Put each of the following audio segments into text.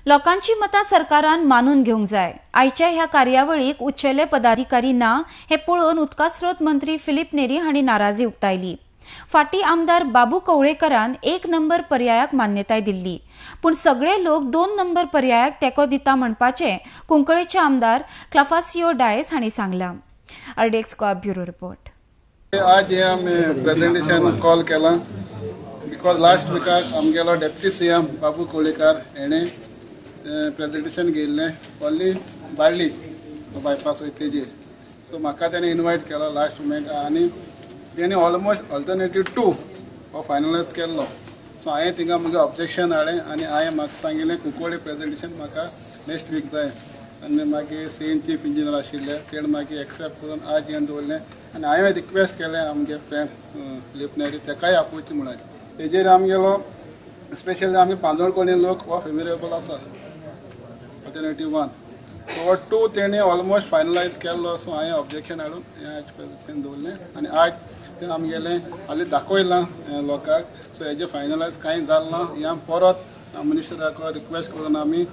लोकांची मतां सरकारान मानून घेवंक जाय. आयच्या ह्या कार्यावळीक उच्चेले पदाधिकारी ना हे पळोवन उदका स्रोत मंत्री फिलीप नेरी हांणी नाराजी उक्तायली. फाटी आमदार बाबू कवळेकरान 1 नंबर पर्यायाक मान्यताय दिल्ली, पूण सगळे लोक 2 नंबर पर्यायाक तेंको दिता म्हणपाचें कुंकळेचे आमदार क्लाफासियो डायस हांणी सांगलां. RDX Goa bureau report. आज हे आमी प्रेझेंटेशन कॉल केलां because last विकाक आमगेलो डेप्युटी सीएम बाबू कवळेकार हेणें प्रेझेंटेशन घेयल्लें ओन्ली बाळ्ळी बायपास वयता तेजेर. सो म्हाका तेणें इनवायट केलो लास्ट मुमेंट आनी तेणें ऑलमोस्ट ऑल्टरनेटीव 2 हो फायनलायज केल्लो. सो हांवें थिंगा म्हगे ऑब्जेक्शन हाडलें आनी हांवें म्हाका सांगिल्लें कुंकळ्ळे प्रेझेंटेशन म्हाका नेक्स्ट वीक जाय आनी मागीर सीएम चीफ इंजिनियर आशिल्ले तेणें मागीर एक्सेप्ट करून आज हें दवरलें आनी हांवें रिक्वेस्ट केलें आमगे फ्रेंड फिलीप नेरी तेकाय आपोवचें म्हणून. तेजेर आमगेलो स्पेशली आमगे पांजोळकोणी लोक हो फेवरेबल आसा ऑल्टरनेटीव 1. सो 2 तेणें ऑलमोस्ट फायनलायज केल्लो. सो हांवें ऑब्जेक्शन हाडून हें आज प्रेझेंटेशन दवरलें आनी आज तें आमगेलें हालीं दाखयलां लोकांक. सो हेजें फायनलायज कांय जालें ना. हें आमी परत मिनिस्टराक रिक्वेस्ट करून आमी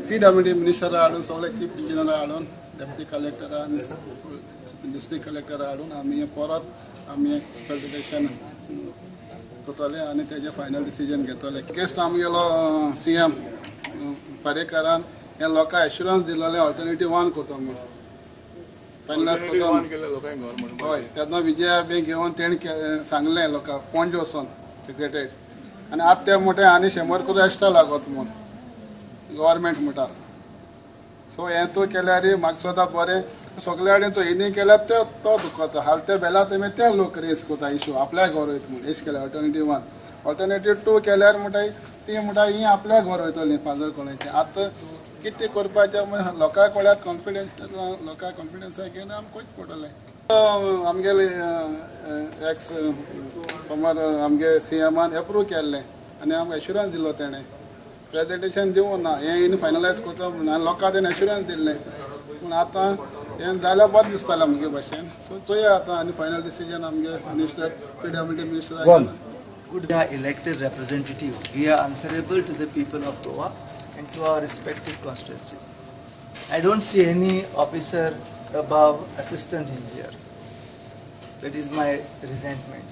PWD मिनिस्टरा हाडून सगळे चीफ इंजिनियरा हाडून डेप्युटी कलेक्टरा आनी डिस्ट्रिक्ट कलेक्टरा हाडून आमी हें परत आमी प्रेझेंटेशन करतले आनी तेजें फायनल डिसिजन घेतले. केस आमगेलो CM पर्रेकारान हे लोकांक एश्युरन्स दिल्लें ऑल्टरनेटीव 1 करता म्हणून फायनलायज करता. हय, तेन्ना विजया बी घेवन तेणें सांगलें लोकांक पणजे वचोन सेक्रेटरीट आनी आतां ते म्हणटा आनी 100 करोड एक्स्ट्रा लागत म्हूण गव्हर्मेंट म्हणटा. सो हें तूं केल्यार म्हाका सुद्दां बरें सगळे कडेन चोयनी केल्यार ते तो दुखता हाल ते बेला तेमी ते लोक रेस करता इशू आपल्या घर वयता म्हूण एश केल्यार ऑल्टरनेटीव 1. ऑल्टरनेटीव 2 केल्यार म्हणटा ती म्हणटा ही आपल्या घर वयतली पांजरकोळेचें. आतां कितें करपाचें लोकां कडेन कॉन्फिडन्स लोकांक कॉन्फिडन्स घेवन आमकां करचें पडटलें. आमगेले एक्स फॉर्मर आमगे CMान एप्रूव केल्लें आनी आमकां एश्युरन्स दिलो तेणें. प्रेझेंटेशन दिवूं ना हें इन फायनलायज करता म्हणून आनी लोकांक तेणें एश्युरन्स दिल्लें पूण आतां हें जाल्यार बरें दिसतालें म्हगे भाशेन. सो चोया आतां आनी फायनल डिसिजन आमगे minister PWD minister. Good, we are elected representative. We are answerable to the people of Goa and to our respective constituencies. I don't see any officer above assistant engineer. That is my resentment.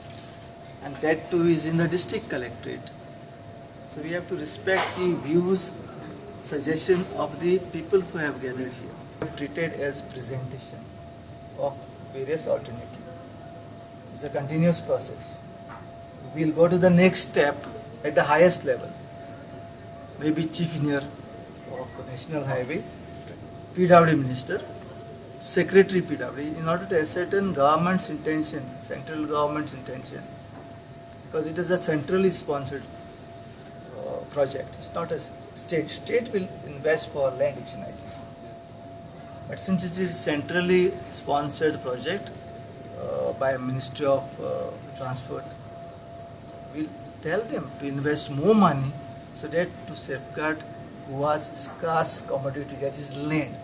And that too is in the district collectorate. So we have to respect the views, suggestion of the people who have gathered here. Treated as presentation of various alternatives. It's a continuous process. We'll go to the next step at the highest level. Maybe chief engineer of the National Highway, PWD minister, secretary PWD, in order to ascertain government's intention, central government's intention, because it is a centrally sponsored project. It's not a state. State will invest for land acquisition. But since it is centrally sponsored project by Ministry of Transport, we'll tell them to invest more money so that to safeguard Goa's scarce commodity, that is land.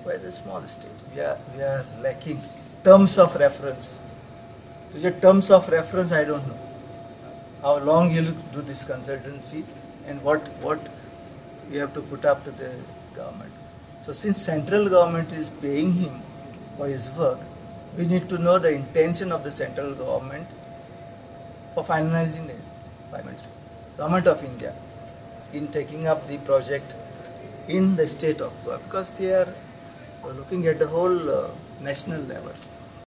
Goa is a small state. We are lacking terms of reference. To the terms of reference, I don't know how long you will do this consultancy and what you have to put up to the government. So since central government is paying him for his work, we need to know the intention of the central government for finalizing the payment. Government of India in taking up the project in the state of Goa, because they are looking at the whole national level.